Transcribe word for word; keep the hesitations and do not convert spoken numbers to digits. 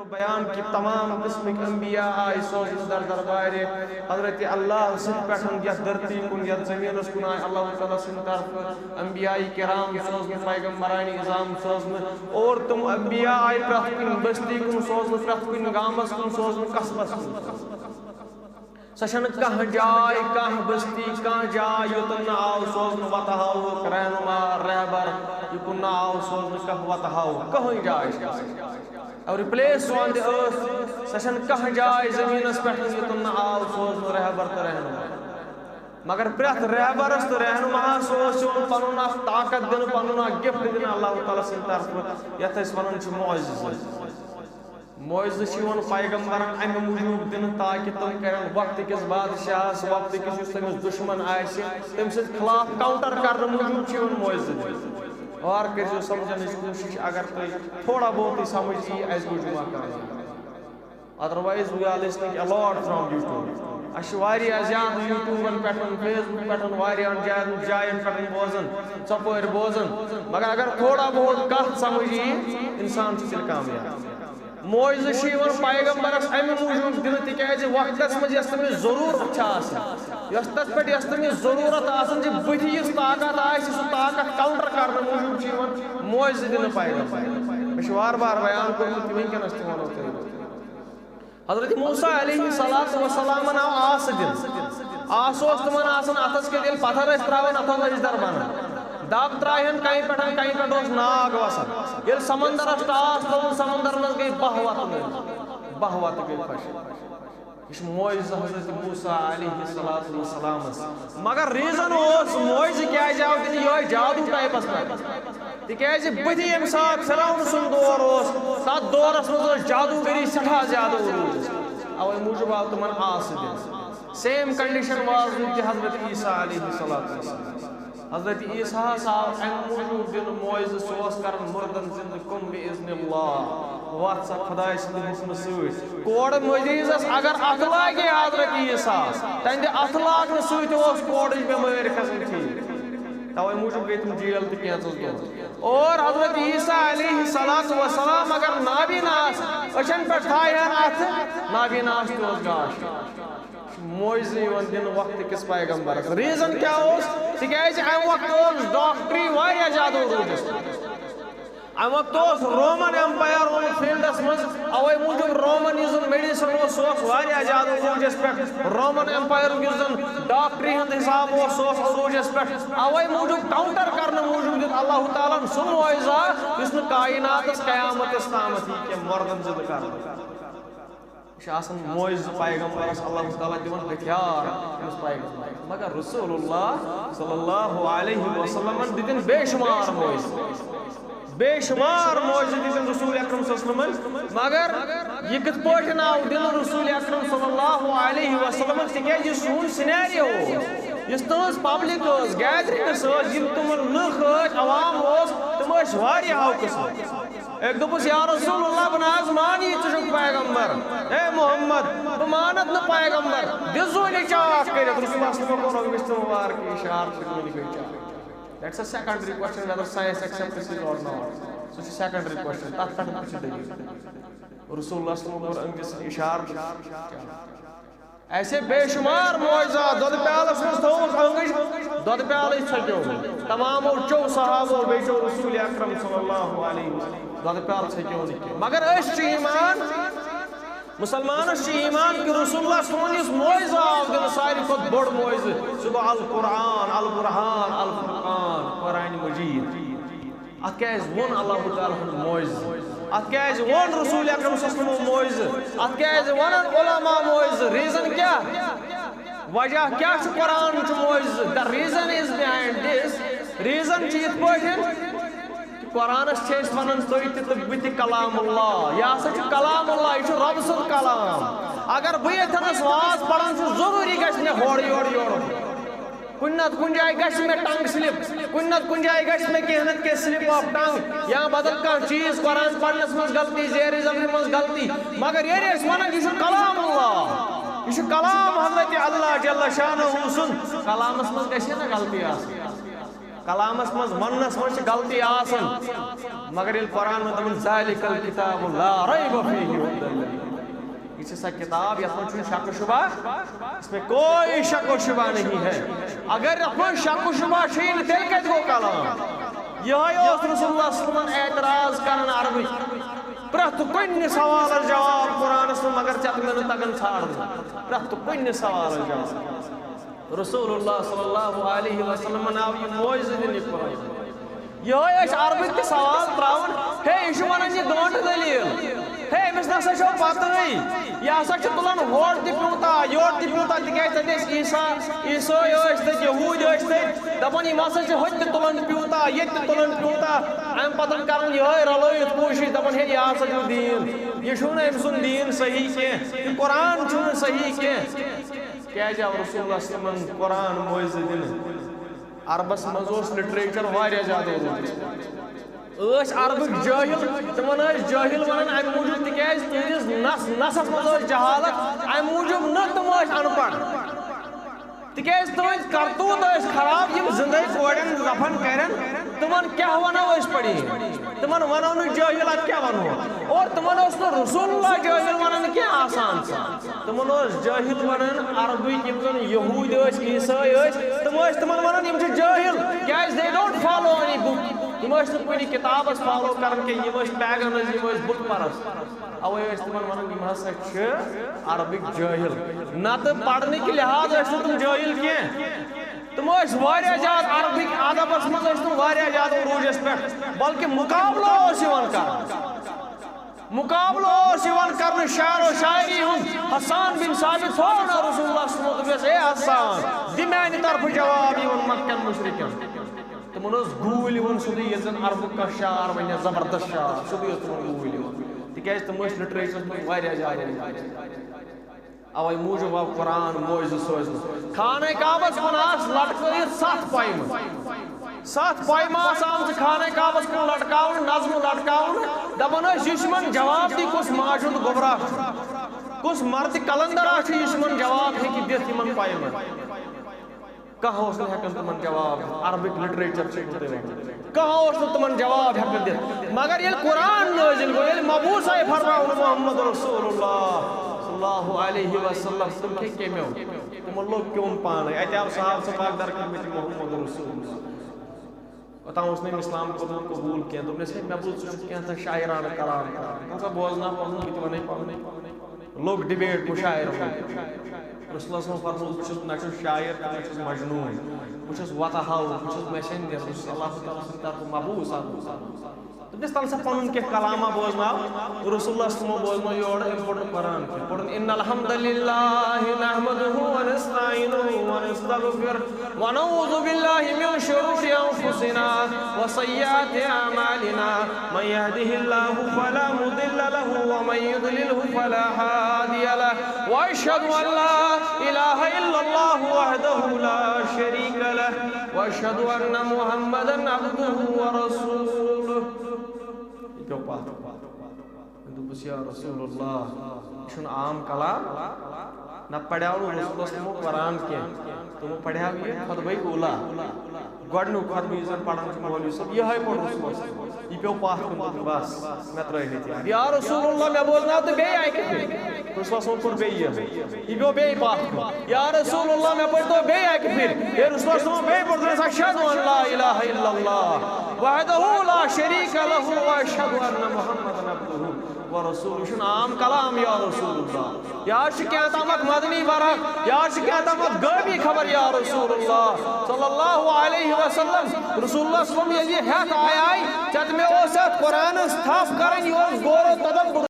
بیان کہ تمام قسمٕکۍ انبیاء آے سوزنہٕ در دربارِ حضرت اللہ سٕنٛدِ پٮ۪ٹھ، یتھ دھرتی کُن، یتھ زمینس کُن آے اللہ تعالیٰ سٕنٛدِ طرفہٕ انبیاء کرام سوزنہٕ، پیغمبرانِ عظام سوزنہٕ، اور تِم انبیاء آے پرٛٮ۪تھ کُنہِ بستی کُن سوزنہٕ، پرٛٮ۪تھ کُنہِ گامس کُن سوزنہٕ، قصبس کُن۔ سۄ چھنہٕ کانٛہہ جاے، کانٛہہ بستی، کانٛہہ جاے، یوٚتن نہٕ آو سوزنہٕ وتہٕ ہاوُک، رہنما، رہبر، یوٚکُن نہٕ آو سوزنہٕ کانٛہہ وتہٕ ہاوُک، کٕہٕنۍ جاے چھنہٕ سۄ۔ اور replace on the earth، سۄ چھنہٕ کانٛہہ جاے زمینس پٮ۪ٹھ، یوٚتن نہٕ آو سوزنہٕ رہبر تہٕ رہنما۔ مگر پرٛٮ۪تھ رہبرس تہٕ رہنماہس اوس یِوان پنُن اکھ طاقت دِنہٕ، پنُن اکھ gift دِنہٕ اللہ تعالیٰ سٕنٛدِ طرفہٕ، یتھ أسۍ ونان چھِ معجزٕ۔ معجزٕ چھِ یِوان پیغمبرن امہِ موٗجوٗب دِنہٕ تاکہِ تِم کرن وقتہٕ کِس بادشاہس، وقتہٕ کِس یُس تٔمِس دُشمن آسہِ، تٔمۍ سٕنٛدِ خلاف counter کرنہٕ موٗجوٗب چھِ یِوان معجزٕ دِنہٕ۔ غور کٔرۍزیو سمجھنٕچ کوٗشش، اگر تۄہہِ تھوڑا بہتٕے سمجھ یی، اسہِ گوٚو جمعہ کامیاب۔ Otherwise we are listening a lot from YouTube۔ اسہِ چھِ واریاہ زیادٕ YouTubeن پٮ۪ٹھ، Facebook پٮ۪ٹھ، واریاہن جاین جاین پٮ۪ٹھ بوزان، ژۄپٲرۍ بوزان، مگر اگر تھوڑا بہت کتھ سمجھ یی، انسان چھُ تیٚلہِ کامیاب۔ معجزٕ چھِ یِوان پیغمبرس امہِ موٗجوٗب دِنہٕ، تِکیازِ وقتس منٛز یۄس تٔمِس ضروٗرت چھِ آسان، یۄس تتھ پٮ۪ٹھ یۄس تٔمِس ضروٗرت آسان چھِ، بٕتھِ یُس طاقت آسہِ، سُہ طاقت counter کرنہٕ موٗجوٗب چھِ یِوان معجزٕ دِنہٕ پیغمبر۔ مےٚ چھُ وارٕ وارٕ بیان کوٚرمُت، یہِ وٕنکیٚنس تہِ وَنو تۄہہِ۔ حضرت موسیٰ علیہ الصلوۃ والسلامن آو آسہٕ دِنہٕ۔ آسہٕ اوس تِمن آسان اتھس کیُتھ، ییٚلہِ پتھر ٲسۍ تراوان، اتھ اوس أجدر بنان۔ دب ترایہِ ہن کنہِ پٮ۪ٹھ، کنہِ پٮ۪ٹھ اوس ناگ وسان۔ ییٚلہِ سمندرس ٹاس لوٚگ، سمندر منٛز گٔے باہ وتہٕ، باہ وتہٕ گٔے خۄشک۔ یہِ چھُ معجزٕ حضرت موسیٰ علیہ الصلوۃ والسلامس۔ مگر reason اوس معجزٕ کیازِ آو دِنہٕ، یِہوٚے جادو typeس پٮ۪ٹھ۔ تِکیازِ بٕتھِ ییٚمہِ ساتہٕ فرعون سُنٛد دور اوس، تتھ دورس منٛز ٲس جادوگری سٮ۪ٹھاہ زیادٕ عروٗجس۔ اوے موٗجوٗب آو تِمن آسہٕ دِنہٕ۔ Same condition was with the حضرت عیسیٰ علیہ الصلوۃ والسلام۔ حضرت عیسیٰ ہس آو امہِ موٗجوٗب دِنہٕ معجزٕ، سُہ اوس کران مُردن زِندٕ، قم بإذن اللہ، وتھ سا خدایہِ سٕنٛدِ حُکمہٕ سۭتۍ۔ کورٕ مریضس اگر اتھٕ لاگہِ حضرت عیسیٰ، تہنٛدِ اتھٕ لاگنہٕ سۭتۍ اوس کورٕچ بٮ۪مٲرۍ کھسان ٹھیٖک۔ توے موٗجوٗب گٔے تِم جیل تہِ کینٛژس دۄہس۔ اور حضرت عیسیٰ علیہ الصلوۃ والسلام اگر نابینا آسہِ، أچھن پٮ۪ٹھ تھایہِ ہن اتھٕ، نابینا آسہِ، تہِ اوس گاش۔ معجزٕ یِوان دِنہٕ وقتہٕ کِس پیغمبرس۔ Reason کیٛاہ اوس؟ تِکیٛازِ امہِ وقتہٕ اوس ڈاکٹری واریاہ زیادٕ عروٗجس پٮ۪ٹھ۔ امہِ وقتہٕ اوس Roman Empire آمُت fieldس منٛز، اوے موٗجوٗب Roman یُس زن medicine اوس، سُہ اوس واریاہ زیادٕ عروٗجس پٮ۪ٹھ۔ Roman Empireُک یُس زن ڈاکٹری ہُنٛد حساب اوس، سُہ اوس عروٗجس پٮ۪ٹھ۔ اوے موٗجوٗب counter کرنہٕ موٗجوٗب دیُت اللہ تعالیٰ ہن سُہ معجزہ، یُس نہٕ کائناتس قیامتس تامتھ یی کینٛہہ، مردن زِندٕ کرنہٕ۔ یہِ چھُ آسان معجزٕ پیغمبرس اللہ تعالیٰ دِوان ہتھیار أمِس پیغمبرس۔ مگر رسول اللہ صلی اللہ علیہ وسلمن دِتِن بے شمار معجزٕ۔ بے شمار معجزٕ دِتِن رسول اکرم صلی اللہ علیہ وسلمن۔ مگر یہِ کِتھ پٲٹھۍ آو دِنہٕ رسول اکرم صلی اللہ علیہ وسلمن؟ تِکیٛازِ یہِ سون scenario اوس، یُس تُہنٛز public ٲس، gatherings ٲس، یِم تِمن لُکھ ٲسۍ، عوام اوس، تِم ٲسۍ واریاہو قٕسمو۔ أکۍ دوٚپُس، "یا رسول اللہ، بہٕ نہ حظ مانی ژٕ چھُکھ پیغمبر۔ اے محمد، بہٕ مانتھ نہٕ پیغمبر۔ دِ زوٗنہِ چاکھ کٔرِتھ۔" رسول اللہ صلی اللہ علیہ وسلم کوٚر أمِس تہِ مُبارک اِشارٕ، تہٕ زوٗنہِ گٔے چاکھ۔ That's a secondary question whether science accepts this or not۔ سُہ چھُ secondary question، تَتھ پٮ۪ٹھ تہِ چھِ دٔلیٖل۔ رسول اللہ صلی اللہ علیہ وسلم کوٚر أمِس اِشارٕ۔ ایسے بے شمار معجزات، دۄدٕ پیالس منٛز تھوٚوُکھ أنٛگٕج، دۄدٕ پیالٕے ژھۄکیو۔ تمامو چیو صحابو، بیٚیہِ چیو رسول اکرم صلی اللہ علیہ وسلم۔ دۄدٕ پیالہٕ ژھۄکیو نہٕ کینٛہہ۔ مگر أسۍ چھِ ایمان، مسلمانس چھِ ایمان کہ رسول اللہ سون یُس معجزٕ آو دِنہٕ، ساروی کھۄتہٕ بوٚڑ معجزٕ، سُہ گوٚو القرآن، البرہان، الفرقان، قرآن مجید۔ اتھ کیازِ ووٚن اللہ تعالیٰ ہن معجزٕ؟ اتھ کیازِ ووٚن رسول اکرم صلی اللہ علیہ وسلمو معجزٕ؟ اتھ کیازِ ونن علماء معجزٕ؟ Reason کیٛاہ؟ وجہ کیٛاہ چھُ قرآن چھُ معجزٕ؟ The reason is behind this۔ Reason چھُ یِتھ پٲٹھۍ، قرآنس چھِ أسۍ ونان تُہۍ تہِ تہٕ بہٕ تہِ کلام اللہ۔ یہِ ہسا چھُ کلام اللہ، یہِ چھُ رۄب سُنٛد کلام۔ اگر بہٕ ییٚتھٮ۪نس واز پران چھُس، ضروٗری گژھِ مےٚ ہورٕ یورٕ یورٕ۔ کُنہِ نتہٕ کُنہِ جایہِ گژھِ مےٚ tongue slip، کُنہِ نتہٕ کُنہِ جایہِ گژھِ مےٚ کینٛہہ نتہٕ کینٛہہ slip of tongue یا بدل کانٛہہ چیٖز، قرآن پرنس منٛز غلطی، زیر زبرِ منٛز غلطی۔ مگر ییٚلہِ أسۍ ونان، یہِ چھُ کلام اللہ، یہِ چھُ کلام حضرت اللہ جل شانہ سُنٛد، کلامس منٛز گژھِ ہے نہ غلطی آسٕنۍ۔ کلامس منٛز وننس منٛز چھِ غلطی آسان، مگر ییٚلہِ قرآن منٛز دپان، "ذالک الکتاب لا ریب فیہ"، یہ چھِ سۄ کتاب یتھ منٛز چھُنہٕ شک و شبہ، اس میں کوئی شک و شبہ نہیں ہے۔ اگر یتھ منٛز شک و شبہ چھُے نہٕ، تیٚلہِ کتہِ گوٚو کلام؟ یہے اوس رسول اللہ صلی اللہ علیہ وسلم اعتراض کران عربٕکۍ۔ پرٛٮ۪تھ کُنہِ سوالس جواب قرآنس منٛز، مگر ژےٚ تہٕ مےٚ نہٕ تگان ژھانٛڈُن۔ پرٛٮ۪تھ کُنہِ سوالس جواب۔ رسول اللہ صلی اللہ علیہ وسلمن آو یہِ معجزٕ دِنہٕ یہِ قرآن۔ یہے ٲسۍ عربٕکۍ تہِ سوال تراوان، ہے، یہِ چھُ ونان یہِ گٲنٛٹہٕ دٔلیٖل۔ ہے، أمِس نسا چھو پتہٕے۔ یہِ ہسا چھُ تُلان ہورٕ تہِ پیوٗنٛتاہ، یورٕ تہِ پیوٗنٛتاہ، تِکیازِ تتہِ ٲسۍ عیسیٰ، عیسٲے ٲسۍ تتہِ، یہوٗدۍ ٲسۍ تتہِ۔ دپان، یِم ہسا چھِ ہوٚتہِ تہِ تُلان پیوٗنٛتاہ، ییٚتہِ تہِ تُلان پیوٗنٛتاہ۔ امہِ پتہٕ کران یہے رلٲوِتھ کوٗشش، دپان، ہے، یہِ ہسا چھُ دیٖن۔ یہِ چھُنہٕ أمۍ سُنٛد دیٖن صحیح کینٛہہ، یہِ قرآن چھُنہٕ صحیح کینٛہہ۔ کیازِ آو رسول اللہ صلی اللہ علیہ وسلمن قرآن معجزٕ دِنہٕ؟ عربس منٛز اوس لٹریچر واریاہ زیادٕ عروٗج۔ ٲسۍ عربٕکۍ جٲہِل، تِمن ٲسۍ جٲہِل ونان امہِ موٗجوٗب، تِکیازِ تِہنٛدِس نس نسس منٛز ٲس جہالت، امہِ موٗجوٗب نہٕ تِم ٲسۍ ان پڑھ۔ تِکیازِ تِہنٛدۍ کرتوٗت ٲسۍ خراب، یِم زندے کورٮ۪ن زفن کرن، تِمن کیٛاہ ونو أسۍ پڑھی؟ تِمن ونو نہٕ جٲہِل، ادٕ کیٛاہ ونہو؟ اور تِمن اوس نہٕ رسول اللہ جٲہِل ونان کینٛہہ آسان سان۔ تِمن اوس جٲہِل ونان عربٕکۍ، یِم زن یہوٗدۍ ٲسۍ، عیسٲے ٲسۍ، تِم ٲسۍ تِمن ونان، یِم چھِ جٲہِل، کیازِ they don't follow any book۔ یِم ٲسۍ نہٕ کُنہِ کتابس فالو کران کینٛہہ، یِم ٲسۍ پیگنز، یِم ٲسۍ بُت پرست۔ اوے ٲسۍ تِمن ونان، یِم ہسا چھِ عربٕکۍ جٲہِل۔ نتہٕ پرنٕکۍ لحاظ ٲسۍ نہٕ تِم جٲہِل کینٛہہ۔ تِم ٲسۍ واریاہ زیادٕ عربٕکۍ ادبس منٛز، ٲسۍ تِم واریاہ زیادٕ عروٗجس پٮ۪ٹھ، بلکہِ مقابلہٕ اوس یِوان کرنہٕ۔ مقابلہٕ اوس یِوان کرنہٕ شعر و شاعری ہُنٛد۔ حسان بن ثابت تھوٚو نہٕ رسول اللہ صلی اللہ علیہ وسلمو، دوٚپنس، "اے حسان، دِ میانہِ طرفہٕ جواب یِمن مکہ کٮ۪ن مشرکن۔" تِمن اوس گوٗلۍ یِوان سیوٚدُے، ییٚلہِ زن عربُک کانٛہہ شعر ونہِ، زبردست شعر، سیوٚدُے اوس تِمن گوٗلۍ یِوان۔ تِکیازِ تِم ٲسۍ لٹریچرس منٛز واریاہ زیادٕ۔ اوے موٗجوٗب آو قرآن معجزٕ سوزنہٕ۔ خانہ کعبس کُن آس لٹکٲیِتھ ستھ پایمہٕ۔ ستھ پایمہٕ آس آمژٕ خانہ کعبس کُن لٹکاونہٕ، نظمہٕ لٹکاونہٕ۔ دپان ٲسۍ، یُس یِمن جواب دی، کُس ماجُد گوبرا چھُ، کُس مرد قلندرا چھُ، یُس یِمن جواب ہیٚکہِ دِتھ یِمن پایمن۔ کانٛہہ اوس نہٕ ہٮ۪کان تِمن جواب دِتھ۔ عربٕکۍ لٹریچر چھِ یِمن تۄہہِ ونان۔ کانٛہہ اوس نہٕ تِمن جواب ہٮ۪کان دِتھ۔ مگر ییٚلہِ قرآن نٲزِل گوٚو، ییٚلہِ مبعوث آیہِ فرماونہٕ محمد رسول اللہ صلی اللہ علیہ وسلم، تِم کھے کیٚمیو؟ تِمن لوٚگ کیوٚم پانے۔ اتہِ آو صاف صاف اکھ درخت، مےٚ چھُ محمد رسول اللہ۔ اوٚتام اوس نہٕ أمۍ اسلام کوٚرمُت قبوٗل کینٛہہ۔ دوٚپنس، "ہے، مےٚ بوٗز ژٕ چھُکھ کینٛہہ تام شاعرانہٕ کلام کران۔ ژٕ ہسا بوزناو پنُن، بہٕ تہِ ونے پنُن۔" لوٚگ ڈِبیٹ مُشاعرٕ منٛز۔ رسول اللہ صلی اللہ علیہ وسلم فرموو، "بہٕ چھُس نہ چھُس شاعر تہٕ نہ چھُس مجنوٗن۔ بہٕ چھُس وتہٕ ہاوُن، بہٕ چھُس میسنجر، بہٕ چھُس اللہ تعالیٰ سٕنٛدِ طرفہٕ مبعوث آمُت۔" دوٚپنس، "تَلہٕ سا پنُن کینٛہہ کلامہ بوزناو۔" رسول اللہ صلی اللہ علیہ وسلمو بوزنوو یورٕ، أمۍ پوٚر نہٕ قرآن کینٛہہ۔ پوٚرُن، "إن الحمد لله نحمده ونستعينه ونستغفره ونعوذ بالله من شرور أنفسنا وسيئات أعمالنا، من يهده الله فلا مضل له ومن يضلله فلا هادي له، وأشهد أن لا إله إلا الله وحده لا شريك له، وأشهد أن محمدا عبده ورسوله." یہِ پیوٚو پتھ۔ مےٚ دوٚپُس، "یا رسول اللہ، یہِ چھُنہٕ عام کلام۔ نتہٕ پرہاو نہٕ رسول اللہ صلی اللہ علیہ وسلمو قرآن کینٛہہ، تِمو پرہاو یہِ خطبہ اوٗلا۔ گۄڈٕنیُک خطبہٕ یُس زن پران چھُ مولوی صٲب، یِہوٚے پوٚر رسول اللہ صلی اللہ علیہ وسلمو۔ یہِ پیوٚو پتھ کُن، دوٚپُن، بس، مےٚ ترٛٲے ہیٚتہِ۔ یا رسول اللہ، مےٚ بوزناو تہٕ بیٚیہِ اکہِ پھِرِ۔" رسول اللہ صلی اللہ علیہ وسلمو کوٚر بیٚیہِ یہِ۔ یہِ پیوٚو بیٚیہِ پتھ کُن۔ یا رسول اللہ، مےٚ پٔرۍتو بیٚیہِ اکہِ پھِرِ۔ ہے رسول اللہ صلی اللہ علیہ وسلمو بیٚیہِ پوٚر، دوٚپنس، "أشهد أن لا إله إلا الله وحده لا شريك له وأشهد أن محمدا عبده ورسوله۔" یہِ چھُنہٕ عام کلام، یا رسول اللہ۔ یہِ حظ چھُ کینٛہہ تامَتھ مدنی ورق، یہِ حظ چھُ کینٛہہ تامَتھ غٲبی خبر، یا رسول اللہ صلی اللہ علیہ وسلم۔ رسول اللہ صلی اللہ علیہ وسلم ییٚلہِ یہِ ہٮ۪تھ آیہِ، ژےٚ تہٕ مےٚ اوس یَتھ قرآنَس تھپھ کَرٕنۍ، یہِ اوس غور و تدبر۔